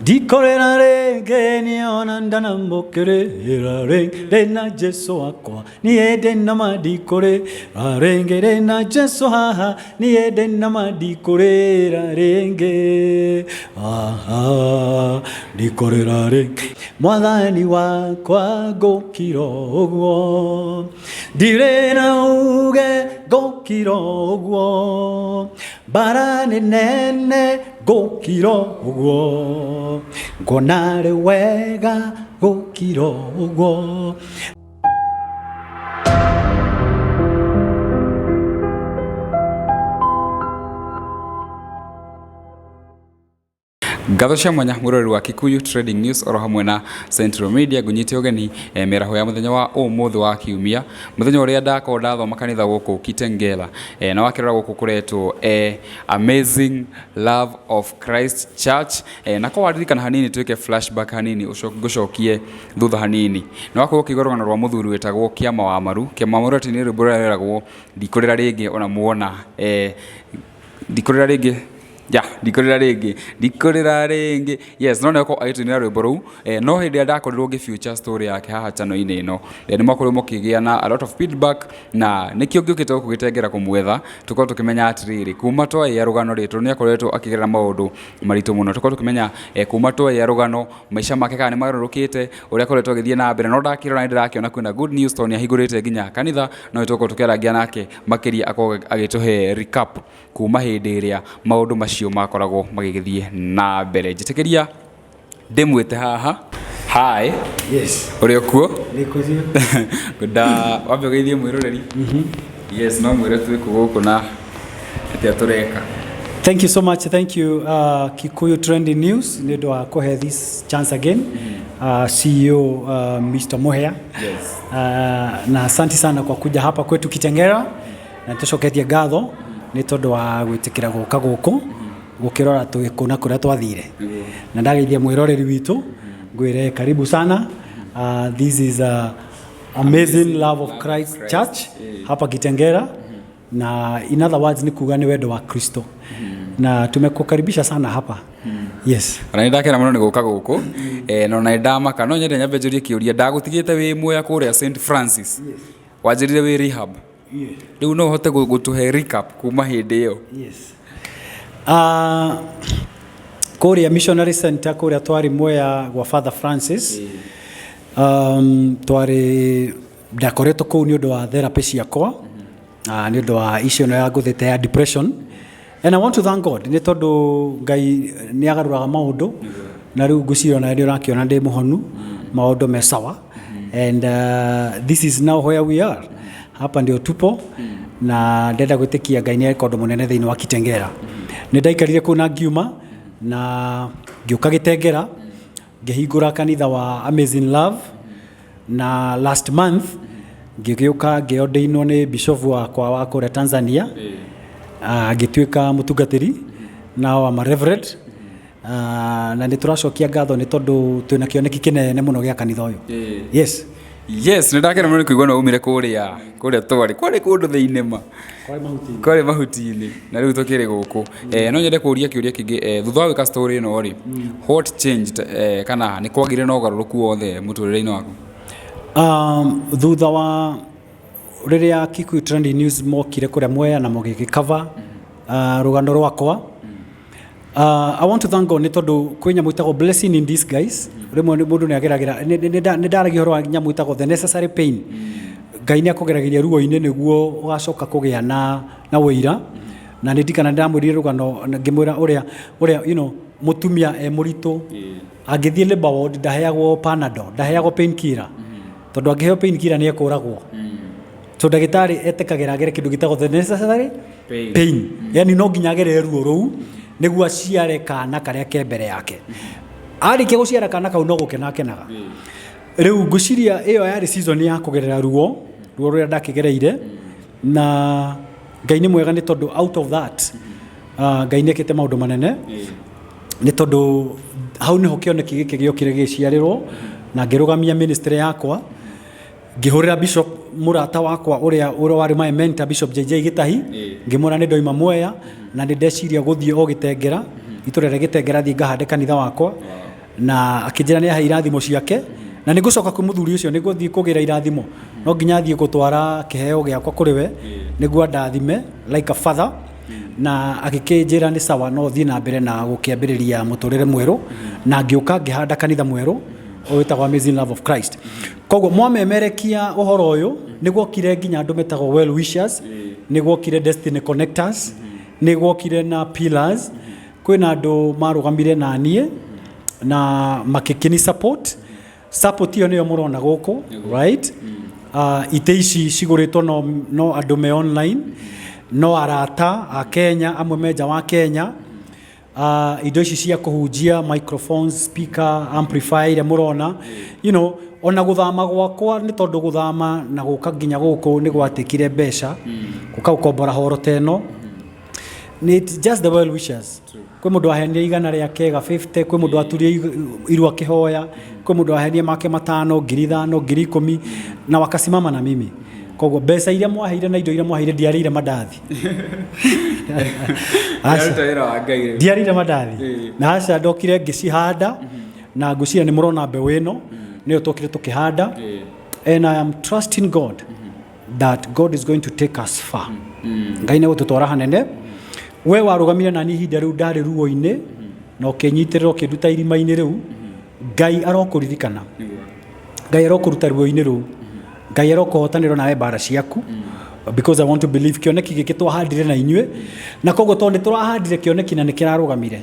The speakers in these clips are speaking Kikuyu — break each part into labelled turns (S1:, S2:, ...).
S1: Ndikorera rĩngĩ niona ndanamũkĩrĩra rĩngĩ ndĩna Jesu wakwa niĩ ndĩna ma ndikũrĩra rĩngĩ ndĩna Jesu haha niĩ ndĩna ma ndikũrĩra rĩngĩ aha ndikũrĩra rĩngĩ mwathani wakwa ngũkira ũguo ndirĩ na uge ngũkira ũguo mbara nĩ nene ngũkira ũguo nguona rĩ wega gũkira ũguo.
S2: Ngatho cia mwanya mwĩroreri wa Kikuyu Trading News oro hamwe na Central Media ngunyite ũgeni mĩaraho ya mũthenya wa ũmũthĩ wa kiumia mũthenya ũrĩa ndakorwo ndathoma kanitha gũkũ Kitengela, na wakĩrora gũkũ kũretwo Amazing Love of Christ Church, na ko waririkana hanini twĩke flashback hanini ngũcokie thutha hanini na wakorwo ũkĩigua rũgano rwa mũthuri wĩtagwo Kĩama wa Maru. Kĩama wa Maru atĩ nĩ rwĩmbo rũrĩa rwĩragwo ndikũrĩra rĩngĩ ona muona, ndikũrĩra rĩngĩ ya ndikũrĩra rĩngĩ ndikũrĩra rĩngĩ, yes, no nĩakorwo agĩtũinĩra rwĩmbo rũu, no hĩndĩ ĩrĩa ndakorirwo ngĩ feature story yake haha channel-inĩ ĩno, nĩ mwakorirwo mũkĩgĩa na a lot of feedback na nĩkĩo ngĩũkĩte gũkũ gĩtengera kũmwetha tũkorwo tũkĩmenya atĩrĩrĩ kuma twaĩa rũgano rĩ tondũ nĩakoretwo akĩgerera maũndũ maritũ mũno tũkorwo tũkĩmenya, kuma twaĩa rũgano maica make kana nĩ magarũrũkĩte ũrĩa akoretwo agĩthiĩ na mbere no ndakĩrora nĩ ndĩrakĩona kwĩna good news tondũ nĩ ahingũrĩte nginya kanitha no nĩtũgũkorwo tũkĩarangia nake makĩria akorwo agĩtũhe recap kuma hĩndĩ ĩrĩa maũndũ macio makoragwo magĩgĩthiĩ na mbere. Njĩtĩkĩria ndĩmwĩte haha. Hi.
S1: Yes.
S2: Ũrĩ o kuo?
S1: Nĩkũrio.
S2: Ngwenda wambe ũgeithie mwĩroreri. Yes, no mwĩre twĩ kũ gũkũ na atĩa tũreka.
S1: Thank you so much. Thank you, Kikuyu Trending News, nĩ ũndũ wa kũhe this chance again. CEO Mr. Muhea.
S2: Yes.
S1: Na asante sana kwa kuja hapa kwetu Kitengera na tũcoketie ngatho nĩ tondũ wa gwĩtĩkĩra gũka gũkũ gũkĩrora twĩ kũ na kũrĩa twathire na ndageithia mwĩroreri witũ ngwĩre karibu sana. This is a Amazing Love of Christ Church hapa Kitengera na in other words ni kuga nĩ wendo wa Kristo na tumekukaribisha sana hapa, yes.
S2: Ona nĩ ndakena mũno nĩ gũka gũkũ, na ona nĩ ndamaka no nyende nyambe njũrie kĩũria ndagũtigĩte wĩ Mwea kũrĩa St Francis wanjĩrire wĩ rehab rĩu no ũhote gũtũhe recap kuma hĩndĩ ĩyo?
S1: Yes. Kũrĩa Missionary Center kũrĩa twarĩ Mwea gwa Father Francis, twarĩ ndakoretwo kũu nĩ ũndũ wa therapy ciakwa, nĩ ũndũ wa issue ĩno ya ngũthĩte ya depression, and I want to thank God nĩ tondũ Ngai nĩ agarũraga maũndũ na rĩu ngwĩciria ona nĩ ũrakĩona ndĩ mũhonu maũndũ me sawa, and this is now where we are, hapa ndio tupo na ndenda gwĩtĩkia Ngai nĩ eka ũndũ mũnene thĩinĩ wa Kitengera. Nĩ ndaikarire kũu na ngiuma na ngĩũka Gĩtengera ngĩhingũra kanitha wa Amazing Love na last month ngĩgĩũka ngĩordainwo nĩ bishop wakwa wa kũrĩa Tanzania, ngĩtuĩka mũtungatĩri, now I'm a reverend, na nĩ tũracokia ngatho nĩ tondũ twĩna kĩoneki kĩnene mũno gĩa kanitha ũyũ. Yes.
S2: Yes, nĩ ndakena mũno nĩ kũigua nĩ waumire kũrĩa kũrĩa twarĩ kwarĩ kũndũ thĩinĩ ma kwarĩ mahuti-inĩ na rĩu tũkĩrĩ gũkũ. No nyende kũria kĩũria kĩngĩ, thutha wa gwĩka story ĩno rĩ, what changed, kana nĩ kwagĩire na ũgarũrũku wothe mũtũrĩre-inĩ waku?
S1: Thutha wa rĩrĩa Kikuyu Trending News mokire kũrĩa Mwea na mũgĩgĩcover rũgano rwakwa, I want to thank God nĩ tondũ kwĩ nyamũ ĩtagwo blessing in disguise. Rĩmwe mũndũ nĩ ageragĩra nĩ ndaragia ũhoro wa nyamũ ĩtagwo the necessary pain. Ngai nĩ akũgeragĩria ruo-inĩ nĩguo ũgacoka kũgĩa na ũira na nĩ ndikana ndamwĩrire rũgano ngĩmwĩra ũrĩa mũtumia e mũritũ angĩthiĩ labor ward ndaheagwo Panadol, ndaheagwo painkiller tondũ angĩheo painkiller nĩ ekũragwo. So ndagĩtarĩ etĩkagĩra agere kĩndũ gĩtagwo the necessary
S2: pain,
S1: pain. Yani no nginya agerere ruo rũu nĩguo aciare kana karĩa ke mbere yake. Arĩkia gũciara kana kau no gũkena akenaga. Rĩu ngwĩciria ĩyo yarĩ season ya kũgerera ruo ruo rũrĩa ndakĩgereire na Ngai nĩ mwega nĩ tondũ out of that Ngai nĩ ekĩte maũndũ manene nĩ tondũ hau nĩho kĩoneki gĩkĩ gĩokire gĩciarĩrwo na ngĩrũgamia ministry yakwa ngĩhũrĩra bishop mũrata wakwa ũrĩa warĩ my mentor, Bishop JJ Gĩtahi, ngĩmwĩra nĩ ndoima Mwea na nĩ ndeciria gũthiĩ o Gĩtengera itũra rĩa Gĩtengera thiĩ ngahande kanitha wakwa. Na akĩnjĩra nĩ ahe irathimo ciake, na nĩ ngũcoka kwĩ mũthuri ũcio nĩguo thiĩ kũgĩra irathimo. No nginya thiĩ gũtwara kĩheo gĩakwa kũrĩ we nĩguo andathime like a father. Na agĩkĩnjĩra nĩ sawa, no thiĩ na mbere na gũkĩambĩrĩria mũtũrĩre mwerũ. Na ngĩũka ngĩhanda kanitha mwerũ ũyũ wĩtagwo Amazing Love of Christ. Koguo mwamemerekia ũhoro ũyũ, nĩ gwokire nginya andũ metagwo well wishers, nĩ gwokire destiny connectors, nĩ gwokire na pillars. Kwĩna andũ marũgamire na niĩ na makĩkĩni support. Support ĩyo nĩyo mũrona gũkũ, right? Itĩ ici cigũrĩtwo no andũ me online, no arata a Kenya, amwe me nja wa Kenya. Indo ici cia kũhunjia, microphones, speaker, amplifier iria mũrona, ona gũthama gwakwa, nĩ tondũ gũthama na gũka nginya gũkũ nĩ gwatĩkire mbeca, gũka gũkombora horo ta ĩno. It's just the well wishers. Kwĩ mũndũ waheanire 100 rĩake ga 50, kwĩ mũndũ waturie iru akĩhoya, kwĩ mũndũ waheanire make 5, 5,000, 10,000, na wakasimama na mimi. Koguo mbeca iria mwaheire na indo iria mwaheire, ndiarĩire mandathi. Aca.
S2: Aruta wĩra wa Ngai rĩu.
S1: Ndiarĩire mandathi. Na aca, ndokire ngĩcihanda, na ngwĩciria nĩ mũrona mbeũ ĩno nĩyo twokire tũkĩhanda. And I am trusting God that God is going to take us far. Ngai nĩ gũtũtwara hanene. We warũgamire nani ihinda rĩu ndarĩ ruo-inĩ na ũkĩnyitĩrĩra, ũkĩnduta irima-inĩ rĩu, Ngai arokũririkana, Ngai arokũruta ruo-inĩ rũu, Ngai arokũhotanĩra nawe mbara ciaku, because I want to believe kĩoneki gĩkĩ twahandire na inyuĩ, na koguo tondũ nĩ tũrahandire kĩoneki na nĩ kĩrarũgamire,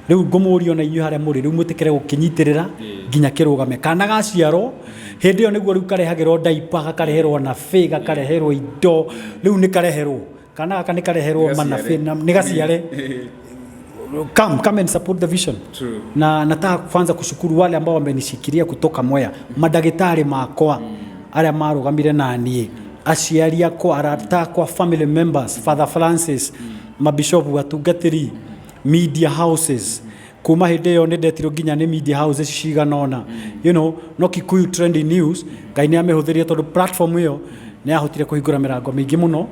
S1: rĩu ngũmũria ona inyuĩ harĩa mũrĩ rĩu mwĩtĩkĩre gũkĩnyitĩrĩra nginya kĩrũgame. Kana gaciarwo, hĩndĩ ĩyo nĩguo rĩu karehagĩrwo ndaipa, gakareherwo nabĩ, gakareherwo indo. Rĩu nĩ kareherwo kana gaka nĩ kareherwo manabĩ na nĩ gaciare. Come and support the vision.
S2: True.
S1: Na nataka kwanza kushukuru wale ambao wamenishikilia kutoka Mwea, mandagĩtarĩ makwa arĩa marũgamire na niĩ, aciari akwa, arata akwa, family members, Father Francis, mabishopu, atungatĩri, media houses. Kuma hĩndĩ ĩyo nĩ ndetirwo nginya nĩ media houses cigana ũna, no Kikuyu Trending News Ngai nĩ amĩhũthĩrire, tondũ platform ĩyo nĩ yahotire kũhingũra mĩrango mĩingĩ mũno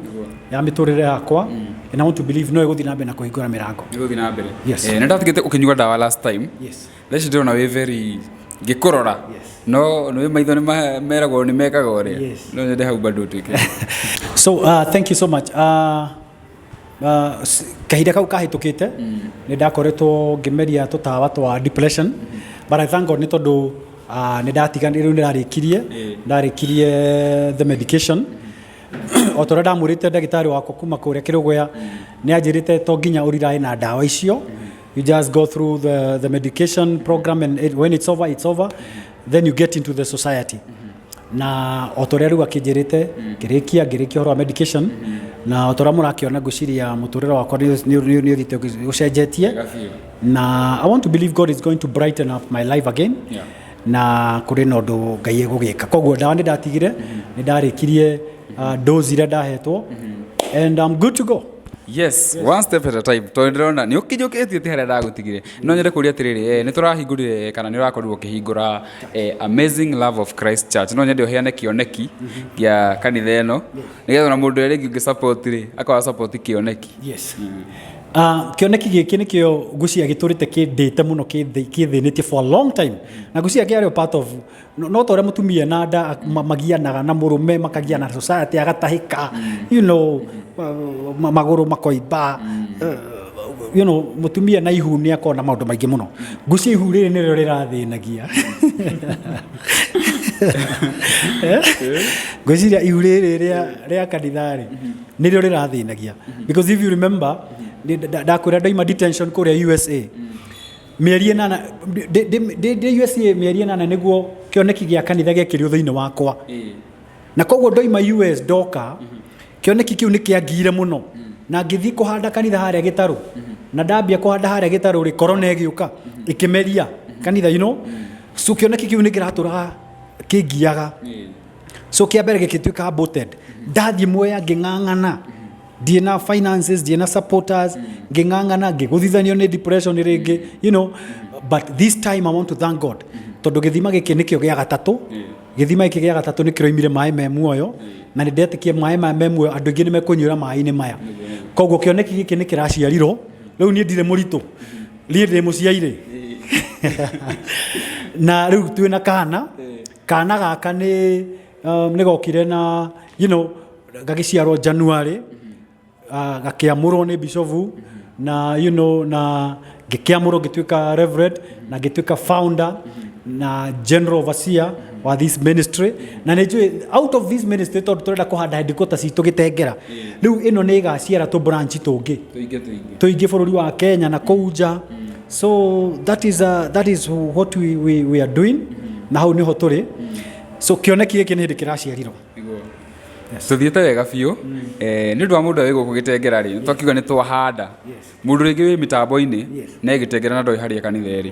S1: ya mĩtũrĩre yakwa, and I want to believe no ĩgũthiĩ na mbere na kũhingũra mĩrango.
S2: Nĩgũthiĩ na mbere.
S1: Yes.
S2: Nĩ ndatigĩte ũkĩnyua ndawa last time.
S1: Yes.
S2: Thaa ici ndĩrona wĩ very ngĩkũrora. No nĩ maitho nĩ meragwo nĩ mekaga ũrĩa.
S1: Yes.
S2: No nyende hau bado ũtuĩke.
S1: So thank you so much. Kahinda kau kahĩtũkĩte nĩ ndakoretwo ngĩmeria tũtawa twa depression, but I thank God nĩ tondũ nĩ ndatiganire, rĩu nĩ ndarĩkirie ndarĩkirie the medication o ta ũrĩa ndamwĩrĩte. Ndagĩtarĩ wakwa kuma kũrĩa Kĩrũgũya nĩ anjĩrĩte to nginya ũrirae na ndawa icio, you just go through the medication program and when it's over, it's over, then you get into the society. Na o ta ũrĩa rĩu akĩnjĩrĩte, ngĩrĩkia ũhoro wa medication, na o ta ũrĩa mũrakĩona, ngwĩciria mũtũrĩre wakwa nĩ ũthiĩte ũcenjetie.
S2: Wega biũ.
S1: Na I want to believe God is going to brighten up my life again. Na kũrĩ na ũndũ Ngai egũgĩka. Koguo ndawa nĩ ndatigire, nĩ ndarĩkirie dose iria ndahetwo, and I'm good to go.
S2: Yes, one step at a time, tondũ ndĩrona nĩ ũkinyũkĩtie ti harĩa ndagũtigire. No nyende kũria atĩrĩrĩ, nĩ tũrahingũrire kana nĩ ũrakorirwo ũkĩhingũra Amazing Love of Christ Church. No nyende ũheane kĩoneki gĩa kanitha ĩno, nĩgetha ona mũndũ ũrĩa rĩngĩ ũngĩ support rĩ, akorwo support kĩoneki.
S1: Yes. Kĩoneki gĩkĩ nĩkĩo ngwĩciria gĩtũrĩte kĩndĩte mũno, kĩthĩnĩtie for a long time, na ngwĩciria kĩarĩ o part of no ta ũrĩa mũtumia na nda magianaga na mũrũme, makagiana na society, agatahĩka, magũrũ makoimba, mũtumia na ihu nĩ akoragwo na maũndũ maingĩ mũno. Ngwĩciria ihu rĩrĩ nĩrĩo rĩrathĩnagia. Ngwĩciria ihu rĩrĩ rĩa kanitha rĩ nĩrĩo rĩrathĩnagia, because if you remember, ndakwĩra ndaima detention kũrĩa USA mĩeri 8, ndĩ USA mĩeri 8 nĩguo kĩoneki gĩa kanitha gĩekĩrirwo thĩinĩ wakwa. Na koguo ndoima US ndoka, kĩoneki kĩu nĩ kĩangiire mũno, na ngĩthiĩ kũhanda kanitha harĩa Gĩtarũ. Na ndambia kũhanda harĩa Gĩtarũ rĩ, corona ĩgĩũka ĩkĩmeria kanitha. So kĩoneki kĩu nĩ kĩratũraga kĩngiaga. So kĩa mbere gĩgĩtuĩka aborted. Ndathiĩ Mwea ngĩng'ang'ana, ndirĩ na finances, ndirĩ na supporters, ngĩng'ang'ana, ngĩgũthithanio nĩ depression rĩngĩ. But this time I want to thank God, tondũ gĩthima gĩkĩ nĩkĩo gĩa gatatũ. Gĩthima gĩkĩ gĩa gatatũ nĩ kĩroimire maĩ me muoyo, na nĩ ndetĩkia maĩ maya me muoyo, andũ aingĩ nĩ mekũnyuĩra maĩ-inĩ maya. Koguo kĩoneki gĩkĩ nĩ kĩraciarirwo. Rĩu niĩ ndirĩ mũritũ, niĩ ndĩ mũciairĩ. Na rĩu twĩna kana. Kana gaka nĩ nĩ gokire na gagĩciarwo January, gakĩamũrwo nĩ bishofu na na ngĩkĩamũrwo ngĩtuĩka reverend na ngĩtuĩka founder na general overseer wa this ministry. Na nĩ njũĩ out of this ministry, tondũ tũrenda kũhanda headquarters citũ Gĩtengera, rĩu ĩno nĩ ĩgaciara tũ branch tũngĩ
S2: tũingĩ tũingĩ
S1: tũingĩ bũrũri wa Kenya na kũu nja. So that is what we are doing, na hau nĩho tũrĩ. So kĩoneki gĩkĩ nĩ hĩndĩ kĩraciarirwo.
S2: Tũthiĩte wega biũ. Nĩ ũndũ wa mũndũ wĩ gũkũ Gĩtengera rĩ, twakiuga nĩ twahanda mũndũ rĩngĩ wĩ mĩtambo-inĩ na Gĩtengera na ndoĩ harĩa kanitha ĩrĩ,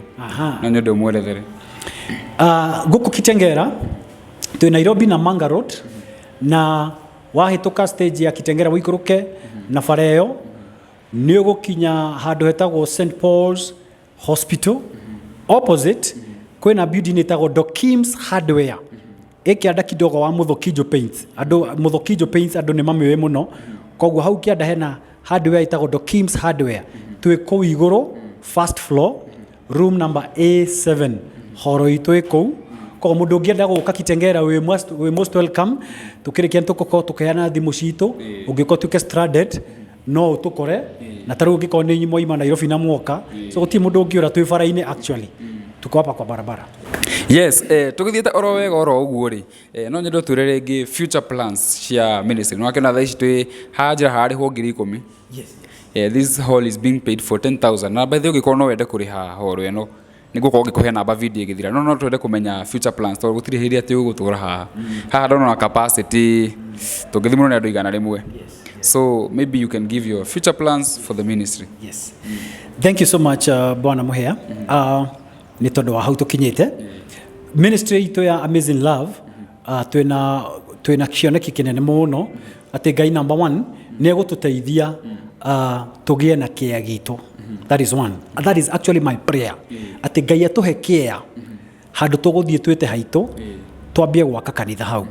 S2: no nyende ũmwerethere.
S1: Gũkũ Kitengera twĩ Nairobi na Manga Road, na wahĩtũka stage ya Kitengera wĩikũrũke na bara ĩyo, nĩ ũgũkinya handũ hetagwo St Paul's Hospital. Opposite kwĩna building ĩtagwo Dokims Hardware, ĩ kĩanda kidogo wa Muthokinjo Paints. Andũ Muthokinjo Paints andũ nĩ mamĩũĩ mũno. Koguo hau kĩanda hena hardware ĩtagwo Dokims Hardware. Twĩ kũu igũrũ, first floor, room number A7, horo itũ ĩ kũu. Koguo mũndũ ũngĩenda gũka Kitengera, wĩ most welcome. Tũkĩrĩkia nĩ tũgũkorwo tũkĩheana thimũ citũ. Ũngĩkorwo tuĩke stranded, no ũtũkore. Na ta rĩu ũngĩkorwo nĩ mwaima Nairobi na mwoka, so gũtirĩ mũndũ ũngĩũra, twĩ bara-inĩ. Actually tuko hapa kwa barabara.
S2: Yes, tũgĩthiĩte oro wega oro ũguo rĩ, no nyende ũtwĩre rĩngĩ future plans cia ministry. Nĩ wakĩona thaa ici twĩ haha njĩra hararĩhwo 10,000. This hall is being paid for 10,000, na by the way, ũngĩkorwo no wende kũrĩha hall ĩno, nĩ ngũkorwo ngĩkũhe namba video ĩgĩthira, no twende kũmenya future plans, tondũ gũtirĩ hĩndĩ atĩ ũgũtũra haha. Haha ndona na capacity tũngĩthimwo nĩ andũ 100. So maybe you can give your future plans for the ministry.
S1: Yes. Thank you so much, Bwana Muhea. Nĩ tondũ wa hau tũkinyĩte. Ministry itũ ya Amazing Love, twĩna kĩoneki kĩnene mũno atĩ Ngai, number one, nĩ egũtũteithia tũgĩe na kĩea gitũ. That is one. That is actually my prayer. Atĩ Ngai atũhe kĩea handũ tũgũthiĩ twĩte haitũ, twambie gwaka kanitha hau.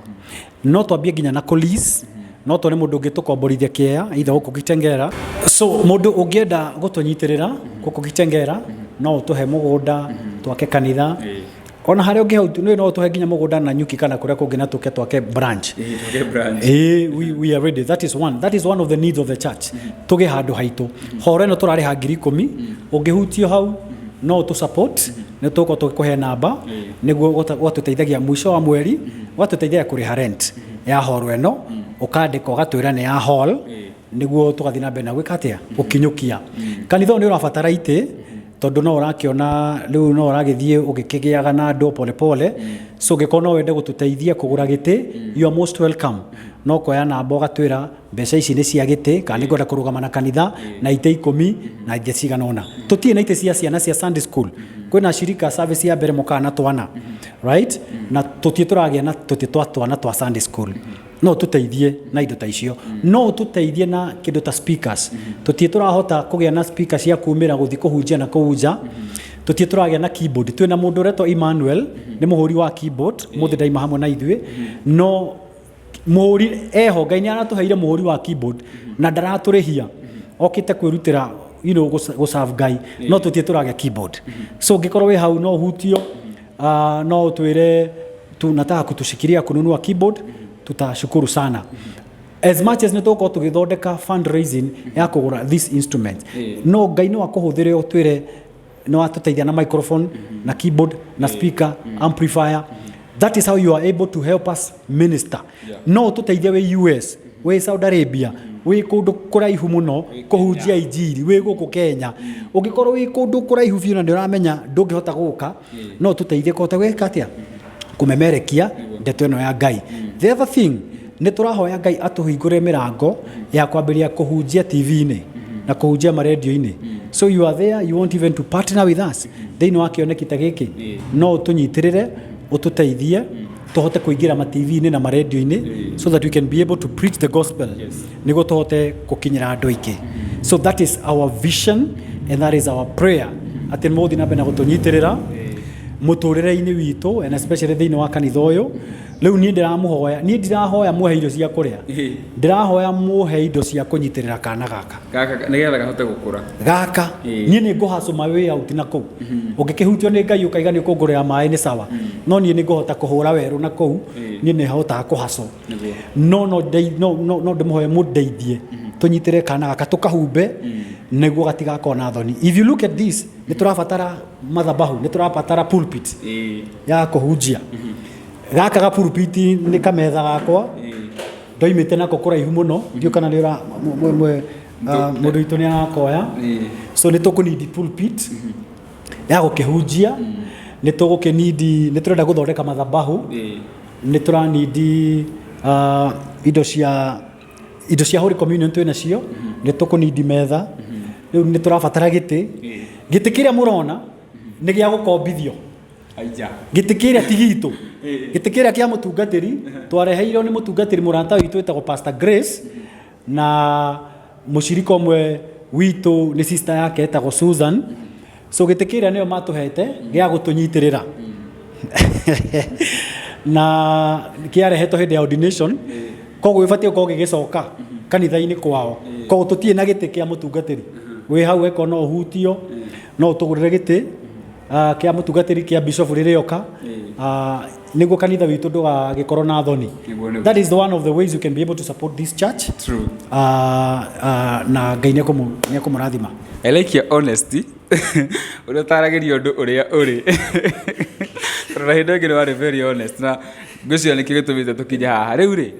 S1: No twambie nginya na kũlease, no tuone mũndũ ũngĩ tũkomborithia kĩea either gũkũ Kitengera. So mũndũ ũngĩenda gũtũnyitĩrĩra gũkũ Kitengera, no ũtũhe mũgũnda twake kanitha. Ona harĩa ũngĩ hau no ũtũhe nginya mũgũnda na nyuki kana kũrĩa kũngĩ, na tũke twake branch. We are ready. That is one of the needs of the church. Tũgĩe handũ haitũ. Horo ĩno tũrarĩha 10,000. Ũngĩhutio hau no ũtũ support, nĩ tũgũkorwo tũgĩkũhe namba nĩguo ũgatũteithagia mũico wa mweri, ũgatũteithagia kũrĩha rent ya horo ĩno. Ũkandĩka ũgatwĩra nĩ ya hall, nĩguo tũgathiĩ na mbere na gwĩka atĩa, gũkinyũkia kanitha ũyũ. Nĩ ũrabatara itĩ, tondũ no ũrakĩona rĩu no ũragĩthiĩ ũgĩkĩgĩaga na andũ pole pole. So ũngĩkorwo no wende gũtũteithia kũgũra gĩtĩ, you are most welcome. No kuoya namba ũgatwĩra mbeca ici nĩ cia gĩtĩ, kana nĩ ngwenda kũrũgama na kanitha na itĩ 10 na itĩ cigana ũna. Tũtirĩ na itĩ cia ciana cia Sunday school. Kwĩna shirika service ya mbere mũkaga na twana, right? Na tũtirĩ tũragĩa na tũtĩ twa twana twa Sunday school. No ũtũteithie na indo ta icio. No ũtũteithie na kĩndũ ta speakers. Tũtirĩ tũrahota kũgĩa na speaker cia kumĩra gũthiĩ kũhunjia na kũu nja. Tũtirĩ tũragĩa na keyboard. Twĩna mũndũ ũretwo Emmanuel, nĩ mũhũri wa keyboard. Mũthĩ ndaima hamwe na ithuĩ, no mũhũri eho. Ngai nĩ aratũheire mũhũri wa keyboard na ndaratũrĩhia, okĩte kwĩrutĩra gũserve Ngai, no tũtirĩ tũragĩa keyboard. So ũngĩkorwo wĩ hau no ũhutio, no ũtwĩre tunataka kutushikilia kununua keyboard, tutashukuru sana. As much as nĩ tũgũkorwo tũgĩthondeka fundraising ya kũgũra this instrument, no Ngai no akũhũthĩre ũtwĩre no atũteithia na microphone na keyboard na speaker, amplifier. That is how you are able to help us minister. No ũtũteithie wĩ US, wĩ Saudi Arabia, wĩ kũndũ kũraihu mũno kũhunjia injiri, wĩ gũkũ Kenya. Ũngĩkorwo wĩ kũndũ kũraihu biũ na nĩ ũramenya ndũngĩhota gũka, no ũtũteithie kũhota gwĩka atĩa, kũmemerekia ndeto ĩno ya Ngai. The other thing, nĩ tũrahoya Ngai atũhingũre mĩrango ya kwambĩrĩria kũhunjia TV-inĩ na kũhunjia marendio-inĩ. So you are there, you want even to partner with us thĩinĩ wa kĩoneki ta gĩkĩ, no ũtũnyitĩrĩre, ũtũteithie tũhote kũingĩra ma TV-inĩ na marendio-inĩ, so that we can be able to preach the gospel, nĩguo tũhote gũkinyĩra andũ aingĩ. So that is our vision and that is our prayer, atĩ mũgũthiĩ na mbere na gũtũnyitĩrĩra. Mũtũrĩre-inĩ witũ and especially thĩinĩ wa kanitha ũyũ. Rĩu niĩ ndĩramũhoya, niĩ ndirahoya mũhe irio cia kũrĩa, ndĩrahoya mũhe indo cia kũnyitĩrĩra kana gaka.
S2: Gaka nĩgetha gahote gũkũra.
S1: Gaka niĩ nĩ ngũhacũ my way out na kũu. Ũngĩkĩhutio nĩ Ngai ũkaiga nĩ ũkũngũrĩra maĩ nĩ sawa, no niĩ nĩ ngũhota kũhũra werũ na kũu. Niĩ nĩ hotaga kũhacũ. No no no no no ndĩmũhoe mũndeithie tũnyitĩrĩre kana gaka, tũkahumbe nĩguo gatigakorwo na thoni. If you look at this, nĩ tũrabatara mathabahu, nĩ tũrabatara pulpit ya kũhunjia. Gaka ga pulpit nĩ kametha gakwa ndoimĩte nako kũraihu mũno, ndiũ kana nĩ ũra mũndũ witũ nĩ arakoya. So nĩ tũkũnidi pulpit ya gũkĩhunjia, nĩ tũgũkĩnidi, nĩ tũrenda gũthondeka mathabahu, nĩ tũranidi indo cia Holy Communion twĩ nacio, nĩ tũkũnidi metha, rĩu nĩ tũrabatara gĩtĩ. Gĩtĩ kĩrĩa mũrona nĩ gĩa gũkombithio.
S2: Aija.
S1: Gĩtĩ kĩrĩa ti gitũ, gĩtĩ kĩrĩa kĩa mũtungatĩri twareheirwo nĩ mũtungatĩri mũrata witũ wĩtagwo Pastor Grace, na mũcirika ũmwe witũ nĩ sister yake etagwo Susan. So gĩtĩ kĩrĩa nĩo matũhete gĩa gũtũnyitĩrĩra na kĩarehetwo hĩndĩ ya ordination, koguo gĩbatiĩ gũkorwo gĩgĩcoka kanitha-inĩ kwao. Koguo tũtirĩ na gĩtĩ kĩa mũtungatĩri wĩ hau. Eko no ũhutio, no ũtũgũrĩre gĩtĩ kĩa mũtungatĩri kĩa bishop rĩrĩoka, nĩguo kanitha witũ ndũgagĩkorwo na thoni.
S2: Nĩguo.
S1: That is the one of the ways you can be able to support this church.
S2: True.
S1: Na Ngai nĩekũmũrathima.
S2: I like your honesty, ũrĩa ũtaragĩria ũndũ ũrĩa ũrĩ, tondũ na hĩndĩ ĩngĩ nĩ warĩ very honest, na ngwĩciria nĩkĩo gĩtũmĩte tũkinye haha rĩu rĩ.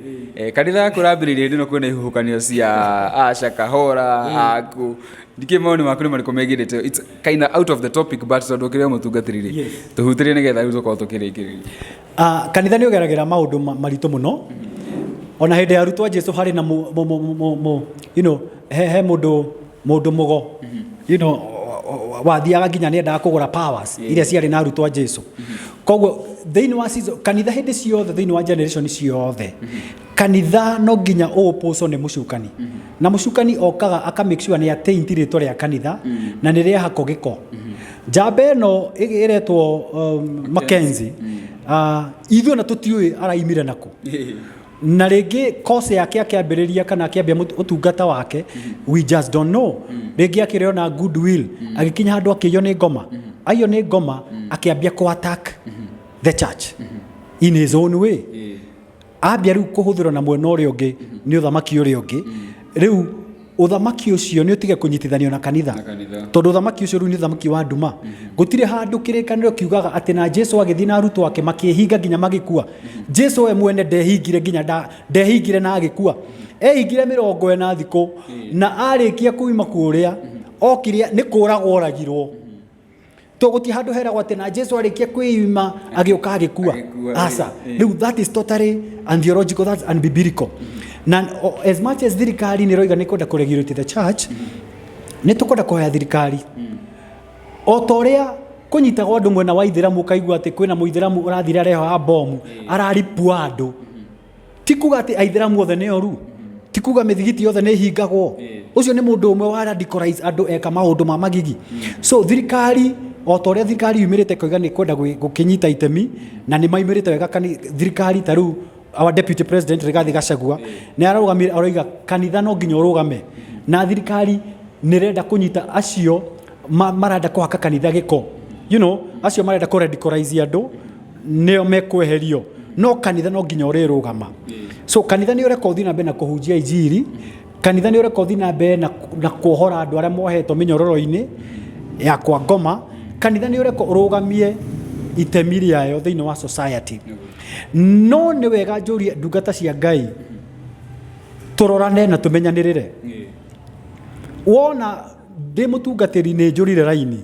S2: Kanitha yaku ũrambĩrĩirie hĩndĩ ĩno kwĩna ihuhũkanio cia Asha Kahora aku ndikĩ. Maoni maku nĩ marĩkũ megiĩ ndeto ĩyo? It's kind of out of the topic, but tondũ ũkĩrĩ o mũtungatĩri rĩ, tũhutĩrie nĩgetha rĩu tũkorwo tũkĩrĩkĩrĩria.
S1: Kanitha nĩ ũgeragĩra maũndũ maritũ mũno. Ona hĩndĩ ya arutwo a Jesu harĩ na mu, mu, mu, mu, mu, you know, he mũndũ mũgo wathiaga nginya nĩ endaga kũgũra powers iria ciarĩ na arutwo a Jesu. Koguo thĩinĩ wa season, kanitha hĩndĩ ciothe, thĩinĩ wa generation ciothe, kanitha no nginya ũũpũcwo nĩ mũcukani, na mũcukani okaga aka make sure nĩ ataint rĩtwa rĩa kanitha na nĩ rĩahakwo gĩko. Njamba ĩno ĩretwo Mackenzie, ithuĩ ona tũtiũĩ araimire nakũ, na rĩngĩ course yake akĩambĩrĩria kana akĩambia ũtungata wake, we just don't know. Rĩngĩ akĩrĩ ona goodwill, agĩkinya handũ akĩiywo nĩ ngoma, aiywo nĩ ngoma, akĩambia kũ attack the church in his own way. Ambia rĩu kũhũthĩrwo na mwena ũrĩa ũngĩ nĩ ũthamaki ũrĩa ũngĩ. Rĩu ũthamaki ũcio nĩ ũtige kũnyitithanio na kanitha.
S2: Na kanitha.
S1: Tondũ ũthamaki ũcio rĩu nĩ ũthamaki wa nduma. Gũtirĩ handũ kĩrĩkanĩro kiugaga atĩ na Jesu agĩthiĩ na arutwo ake makĩhinga nginya magĩkua. Jesu we mwene ndehingire nginya ndehingire na agĩkua. Ehingire 40 thikũ, na arĩkia kuima kũrĩa okire nĩ kũragwo oragirwo. To gũtirĩ handũ heragwo atĩ na Jesu arĩkia kwĩima agĩũka agĩkua.
S2: Agĩkua.
S1: Aca. Rĩu that is totally untheological, that's unbiblical. Na as much as thirikari nĩ ĩroiga nĩ kwenda kũregulate the church, nĩ tũkwenda kũhoya thirikari, o ta ũrĩa kũnyitagwo andũ mwena wa ithĩramu, ũkaigua atĩ kwĩna mũithĩramu ũrathire arehoa bomu araripua andũ, ti kuga atĩ aithĩramu othe nĩ oru, ti kuga mĩthigiti yothe nĩ ĩhingagwo. Ũcio nĩ mũndũ ũmwe wa radicalize andũ eka maũndũ ma magigi. So thirikari, o ta ũrĩa thirikari yumĩrĩte ĩkoiga nĩ kwenda gũkĩnyita itemi, na nĩ maumĩrĩte wega thirikari, ta rĩu our deputy president Rigathi Gachagua nĩ ararũgamire aroiga kanitha no nginya ũrũgame, na thirikari nĩ ĩrenda kũnyita acio marenda kũhaka kanitha gĩko, acio marenda kũ radicalize andũ nĩo mekweherio, no kanitha no nginya ũrĩrũgama. So kanitha nĩ ũreka ũthiĩ na mbere na kũhunjia injiri, kanitha nĩ ũreka ũthiĩ na mbere na kuohora andũ arĩa mohetwo mĩnyororo-inĩ ya kwa ngoma, kanitha nĩ ũreka ũrũgamie itemi rĩayo thĩinĩ wa society. No nĩ wega njũrie ndungata cia Ngai tũrorane na tũmenyanĩrĩre. Wona ndĩ mũtungatĩri nĩ njũrire raini,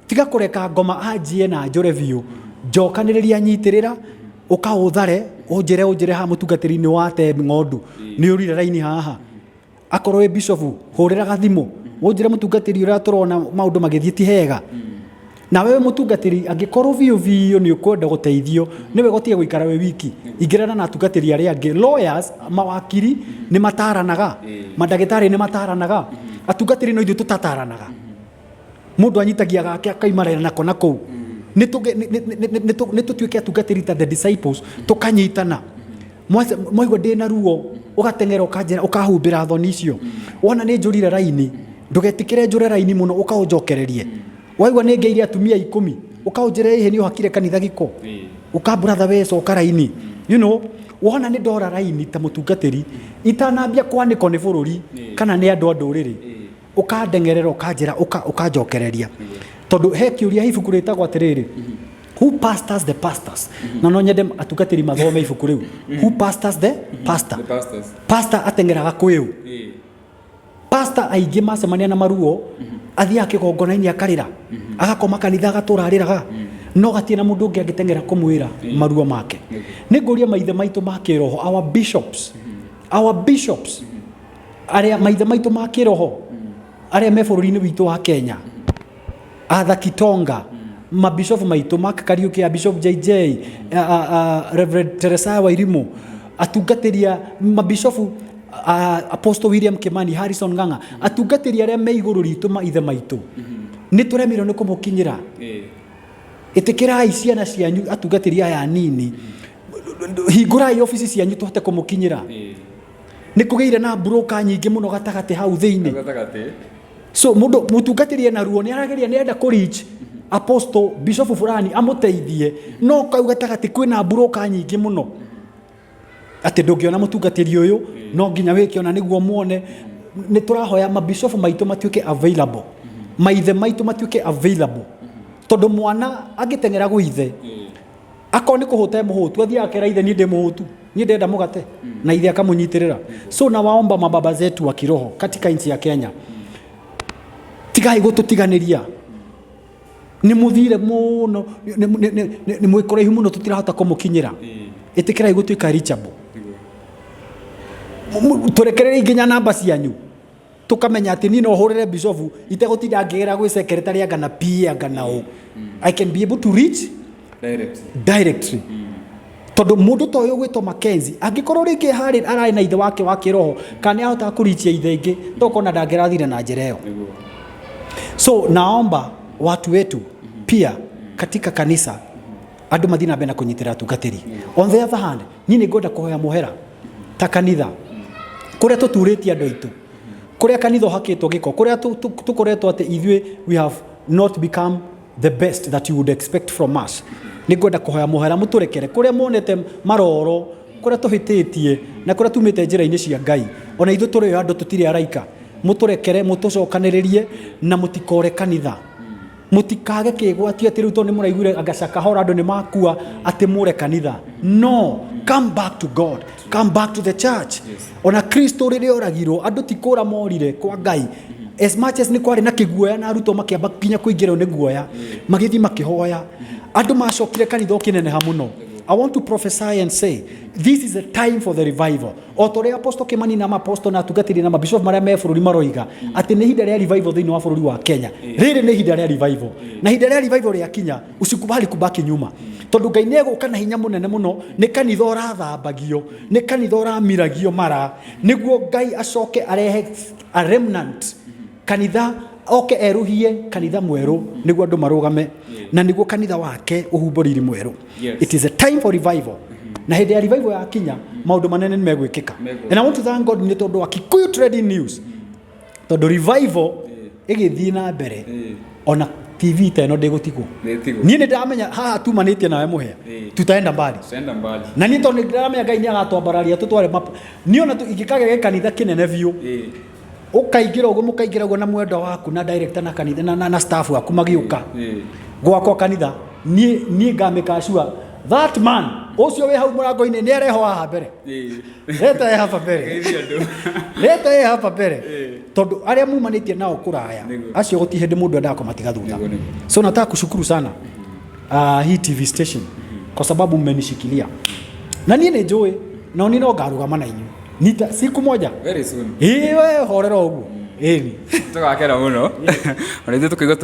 S1: tiga kũreka ngoma anjie na njũre biũ. Njokanĩrĩria, nyitĩrĩra, ũkaũthare, ũnjĩre haha mũtungatĩri nĩ wate ng'ondu, nĩ ũrire raini haha. Akorwo wĩ bishofu, hũrĩra gathimũ ũnjĩre, mũtungatĩri, ũrĩa tũrona maũndũ magĩthiĩ ti hega. Nawe wĩ mũtungatĩri, angĩkorwo biũ biũ nĩ ũkwenda gũteithio, nĩ wega ũtige gũikara wĩ wiki. Ingĩrana na atungatĩri arĩa angĩ. Lawyers, mawakiri nĩ mataranaga, mandagĩtarĩ nĩ mataranaga, atungatĩri no ithuĩ tũtataranaga. Mũndũ anyitagia gake akaimarĩra nako na kũu. Nĩ tũtuĩke atungatĩri ta the disciples, tũkanyitana. Mwaigua ndĩ na ruo, ũgateng'era ũkanjĩra, ũkahumbĩra thoni icio. Wona nĩ njũrire raini, ndũgetĩkĩre njũre raini mũno, ũkaũnjokererie. Waigua nĩ ngeire atumia 10, ũkaũnjĩra ĩhĩ nĩ ũhakire kanitha gĩko, ũkamburatha we coka raini. Wona nĩ ndora raini ta mũtungatĩri, itanambia kwanĩkwo nĩ bũrũri kana nĩ andũ a ndũrĩrĩ, ũkandengerera, ũkanjĩra, ũkanjokereria. Tondũ he kĩũria, he ibuku rĩtagwo atĩrĩrĩ, Who Pastors the Pastors? Na no nyende atungatĩri mathome ibuku rĩu, Who Pastors the Pastor.
S2: The pastors.
S1: Pastor ateng'eraga kwĩũ? Pastor aingĩ macemania na maruo, athiaga kĩgongona-inĩ akarĩra, agakoma kanitha agatũra arĩraga, no gatirĩ na mũndũ ũngĩ angĩteng'era kũmwĩra maruo make. Nĩ ngũria maithe maitũ ma kĩroho, our bishops, our bishops, arĩa maithe maitũ ma kĩroho arĩa me bũrũri-inĩ witũ wa Kenya, Arthur Kitonga, mabishofu maitũ Mark Kariuki, a Bishop JJ, Reverend Teresia Wairimu, atungatĩri a mabishofu, Apostle William Kimani, Harrison Ng'ang'a, atungatĩri arĩa me igũrũ ritũ, maithe maitũ, nĩ tũremirwo nĩ kũmũkinyĩra. Ĩtĩkĩrai ciana cianyu, atungatĩri aya anini, hingũrai obici cianyu tũhote kũmũkinyĩra. Nĩ kũgĩire na broker nyingĩ mũno gatagatĩ hau thĩinĩ.
S2: Gatagatĩ.
S1: So mundu mutungatĩri ena ruo, nĩ arageria, nĩ arenda kũ reach apostle, bishop fulani amũteithie, no kau gatagatĩ kwĩna broker nyingĩ mũno atĩ ndũngĩona mũtungatĩri ũyũ, no nginya wĩke ona nĩguo muone. Nĩ tũrahoya mabishofu maitũ matuĩke available, maithe maitũ matuĩke available, tondũ mwana angĩteng'era gwĩ ithe, akorwo nĩ kũhũta e mũhũtu, athiaga akera ithe, "Niĩ ndĩ mũhũtu, niĩ ndĩrenda mũgate," na ithe akamũnyitĩrĩra. So nawaomba mababa zetu wa kiroho katika nchi ya Kenya, tigai gũtũtiganĩria. Nĩ mũthire mũno, nĩ mwĩ kũraihu mũno, tũtirahota kũmũkinyĩra. Ĩtĩkĩrai gũtuĩka reachable. Tũrekererie nginya namba cianyu, tukamenya atĩ niĩ no hũrĩre bishofu itegũtinda ngĩgera gwĩ secretary anga na PA anga na ũ. I can be able to reach
S2: Direct.
S1: Directly, tondũ mũndũ ta ũyũ gwĩtwo Mackenzie, angĩkorwo rĩngĩ harĩ ararĩ na ithe wake wa kĩroho, kana nĩ ahotaga kũrichia ithe ingĩ, tokona ndangĩrathire na njĩra ĩyo. So naomba watu wetu pia katika kanisa, andũ mathiĩ na mbere na kũnyitĩrĩra atungatĩri. On the other hand, niĩ nĩ ngwenda kũhoya mũhera ta kanitha kũrĩa tũturĩtie andũ aitũ, kũrĩa kanitha ũhakĩtwo gĩko, kũrĩa tũkoretwo atĩ ithuĩ we have not become the best that you would expect from us. Nĩ ngwenda kũhoya mũhera, mũtũrekere kũrĩa muonete maroro, kũrĩa tũhĩtĩtie na kũrĩa tumĩte njĩra-inĩ cia Ngai. Ona ithuĩ tũrĩ o andũ, tũtirĩ araika. Mũtũrekere, mũtũcokanĩrĩrie, na mũtikore kanitha, mũtikage kĩgwatio atĩ rĩu tondũ nĩ mũraiguire anga Shakahola andũ nĩ makua atĩ mũre kanitha. No come back to God, come back to the church. Ona Kristo rĩrĩa oragirwo, andũ ti kũra morire kwa Ngai. As much as nĩ kwarĩ na kĩguoya na arutwo makĩamba nginya kũingĩrwo nĩ guoya, magĩthiĩ makĩhoya, andũ macokire kanitha ũkĩneneha mũno. I want to prophesy and say this is a time for the revival. O ta ũrĩa Apostle Kimani na maposto na atungatĩri na mabishop marĩa me bũrũri maroiga atĩ nĩ ihinda rĩa revival thĩinĩ wa bũrũri wa Kenya, rĩrĩ nĩ ihinda rĩa revival. Na ihinda rĩa revival rĩakinya, usikubali kubaki nyuma, tondũ Ngai nĩ egũka na hinya mũnene mũno. Nĩ kanitha ũrathambagio, nĩ kanitha ũramiragio mara, nĩguo Ngai acoke arehe a remnant kanitha, oke erũhie kanitha mwerũ, nĩguo andũ marũgame na nĩguo kanitha wake ũhumbwo riri mwerũ. It is a time for revival, na hĩndĩ ya revival yakinya, maũndũ manene nĩ megwĩkĩka. And I want to thank God nĩ tondũ wa Kikuyu Trading News, tondũ revival ĩgĩthiĩ na mbere, ona TV ta ĩno ndĩgũtigwo.
S2: Ndĩtigwo.
S1: Niĩ nĩ ndamenya haha tumanĩtie nawe mũhĩa, tutaenda mbali.
S2: Tutaenda mbali.
S1: Na niĩ tondũ nĩ ndĩramenya Ngai nĩ agatwambararia tũtware map, niĩ ona ingĩkagĩa gĩkanitha kĩnene biũ, ũkaingĩra ũguo, mũkaingĩra ũguo na mwendwa waku na director na kanitha na staff waku magĩũka gwakwa kanitha, niĩ ngamĩka sure that man ũcio wĩ hau mũrango-inĩ nĩ areho haha mbere. Leta ye hapa mbere.
S2: Geithia andũ.
S1: Leta ye hapa mbere, tondũ arĩa mumanĩtie nao kũraya, acio gũtirĩ hĩndĩ mũndũ endaga kũmatiga thutha.
S2: Nĩguo, nĩguo.
S1: So nataka kushukuru sana hii TV station kwa sababu mmenishikilia, na niĩ nĩ njũĩ na niĩ no ngarũgama na inyuĩ nita siku moja.
S2: Very soon.
S1: Ĩĩ, we horera ũguo, ĩni.
S2: Tũgakena mũno ona ithuĩ tũkaigua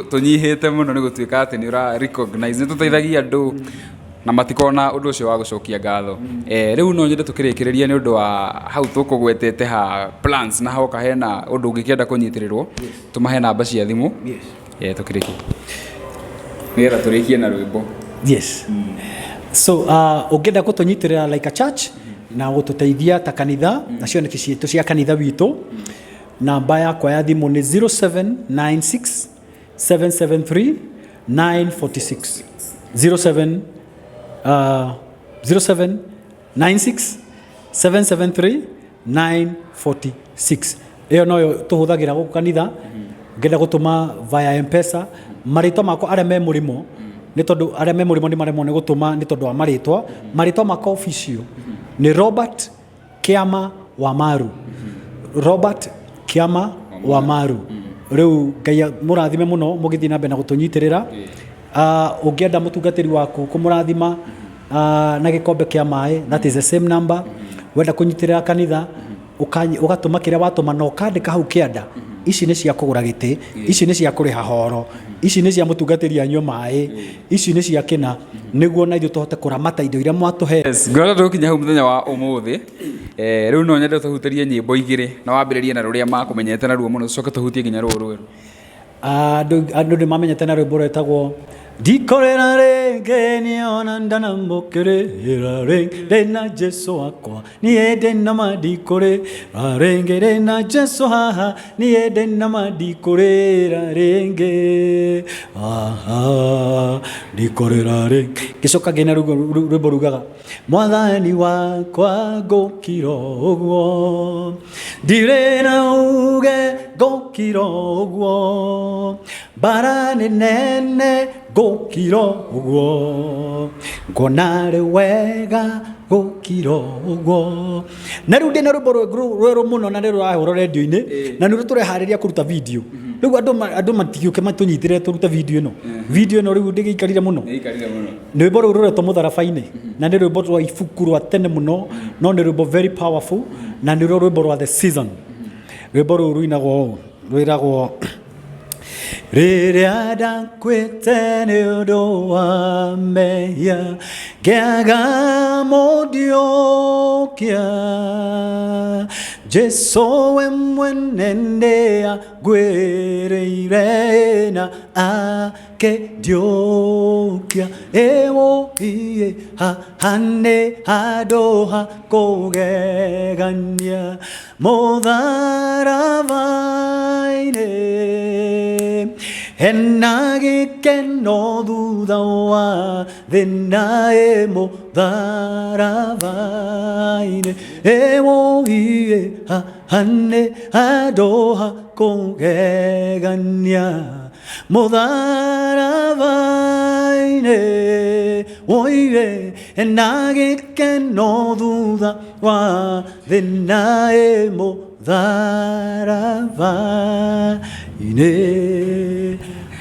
S2: tũnyihĩte mũno nĩ gũtuĩka atĩ nĩ ũra recognize nĩ tũteithagia andũ na matikona ũndũ ũcio wa gũcokia ngatho. Rĩu no nyende tũkĩrĩkĩrĩria nĩ ũndũ wa hau tũkũgwetete ha plans na hoka hena ũndũ ũngĩkĩenda kũnyitĩrĩrwo, tũmahe namba cia thimũ. Tũkĩrĩkie. Nĩgetha tũrĩkie na rwĩmbo.
S1: Yes. So ũngĩenda gũtũnyitĩrĩra like a church na gũtũteithia ta kanitha na cioneki citũ cia kanitha witũ, namba yakwa ya thimũ nĩ 0796 773 946, 07 0796 773 946. Ĩyo noyo tũhũthagĩra gũkũ kanitha. Ngĩenda gũtũma via Mpesa, marĩtwa makwa arĩa me mũrĩmo, nĩ tondũ arĩa me mũrĩmo nĩ maremwo nĩ gũtũma nĩ tondũ wa marĩtwa. Marĩtwa makwa official nĩ Robert Kĩama wa Maru, Robert Kĩama wa Maru. Rĩu Ngai mũrathime mũno mũgĩthiĩ na mbere na gũtũnyitĩrĩra. Ũngĩenda mũtungatĩri waku kũmũrathima na gĩkombe kĩa maĩ, that is the same number. Wenda kũnyitĩrĩra kanitha, ũgatũma kĩrĩa watũma na ũkandĩka hau kĩanda, ici nĩ cia kũgũra gĩtĩ, ici nĩ cia kũrĩha horo, ici nĩ cia mũtungatĩri anyue maĩ, ici nĩ cia kĩna, nĩguo na ithuĩ tũhote kũramata indo iria mwatũhe.
S2: Yes, ngona tũgũkinya hau mũthenya wa ũmũthĩ. Rĩu no nyende tũhutĩrie nyĩmbo igĩrĩ na wambĩrĩrie na rũrĩa makũmenyete naruo mũno, tũcoke tũhutie nginya rũrũ rwerũ.
S1: Andũ nĩ mamenyete na rwĩmbo rwetagwo "Ndikorera rĩngĩ, niona ndanamũkĩrĩra rĩngĩ, ndĩna Jesu wakwa, niĩ ndĩna ma ndikũrĩra rĩngĩ, ndĩna Jesu haha, niĩ ndĩna ma ndikũrĩra rĩngĩ, aha, ndikũrĩra rĩngĩ." Ngĩcoka ngĩina rwĩmbo rugaga, "Mwathani wakwa ngũkira ũguo, ndirĩ na uge, ngũkira ũguo, mbara nĩ nene, ngũkira ũguo, nguona rĩ wega gũkira ũguo." Na rĩu ndĩna rwĩmbo rwerũ mũno na nĩ rũrahũrwo rendio-inĩ na nĩ tũreharĩria kũruta video. Rĩu andũ matigĩũke matũnyitĩrĩre tũrute video ĩno. Video ĩno rĩu ndĩgĩikarire mũno.
S2: Nĩ ikarire mũno.
S1: Nĩ rwĩmbo rũu rũretwo "Mũtharaba-inĩ" na nĩ rwĩmbo rwa ibuku rwa tene mũno, no nĩ rwĩmbo very powerful na nĩ ruo rwĩmbo rwa the season. Rwĩmbo rũu rũinagwo ũũ, rwĩragwo, "Rĩrĩa ndakwĩte nĩ ũndũ wa mehia, ngĩaga mũndiũkia, Jesu we mwene nĩangwĩrĩire na akĩndiũkia. Ĩwũiĩ haha nĩ handũ ha kũgegania, mũtharaba-inĩ hena gĩkeno thutha wa thĩna, ĩ mũtharaba-inĩ, ĩwũiĩ haha nĩ handũ ha kũgegania, mũtharaba-inĩ woire na gĩkeno thutha wa thĩna, ĩ mũtharaba-inĩ."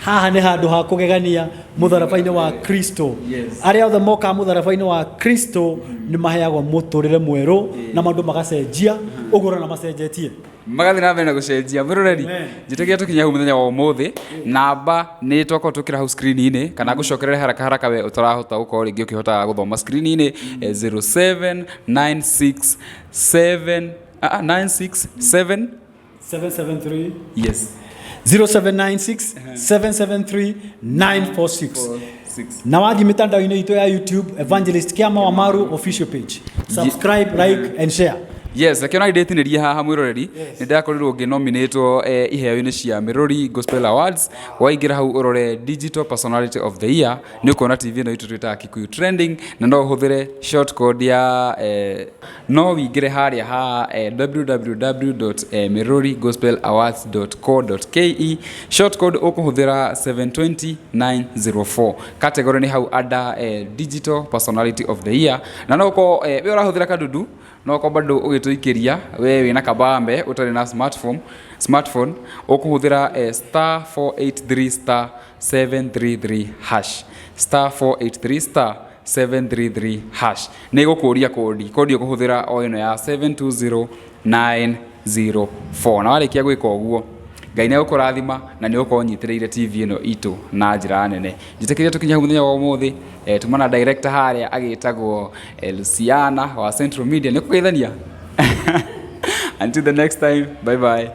S1: Haha nĩ handũ ha kũgegania, mũtharaba-inĩ wa Kristo. Arĩa othe mokaga mũtharaba-inĩ wa Kristo nĩ maheagwo mũtũrĩre mwerũ na maũndũ magacenjia ũguo ũrona macenjetie.
S2: Magathiĩ na mbere na gũcenjia, mwĩroreri.
S1: Amen.
S2: Njĩtĩkia tũkinya hau mũthenya wa ũmũthĩ. Namba nĩ twakorwo twĩkĩra hau screen-inĩ, kana ngũcokerere haraka haraka we ũtarahota gũkorwo rĩngĩ ũkĩhota gũthoma screen-inĩ, 07967 967
S1: 773.
S2: Yes.
S1: 0796 773 946.
S2: 6.
S1: Na wathiĩ mĩtandao-inĩ itũ ya YouTube, Evangelist Kiama wa Maru official page, subscribe, like and share.
S2: Yes, reke ona ndĩtinĩrie haha, mwĩroreri. Nĩ ndakorirwo ngĩnominatwo iheo-inĩ cia Mĩrũri Gospel Awards. Waingĩra hau ũrore Digital Personality of the Year, nĩ ũkuona TV ĩno itũ twĩtaga Kikuyu Trending, na no ũhũthĩre short code ya no wĩingĩre harĩa ha www.mirurigospelawards.co.ke, short code ũkũhũthĩra 720904, category nĩ hau under Digital Personality of the Year. Na no ũkorwo we ũrahũthĩra kadudu, no ũkorwo bado ũgĩtũikĩria we wĩna kabambe ũtarĩ na smartphone, ũkũhũthĩra star 483 star 733 hash, star 483 star 733 hash. Nĩ ĩgũkũria kodi. Kodi ũkũhũthĩra o ĩno ya 720904. Na warĩkia gwĩka ũguo, Ngai nĩ egũkũrathima na nĩ ũgũkorwo ũnyitĩrĩire TV ĩno itũ na njĩra nene. Njĩtĩkĩria tũkinye hau mũthenya wa ũmũthĩ. Tuma na director harĩa agĩtagwo Luciana wa Central Media nĩ kũgeithania. Until the next time, bye bye.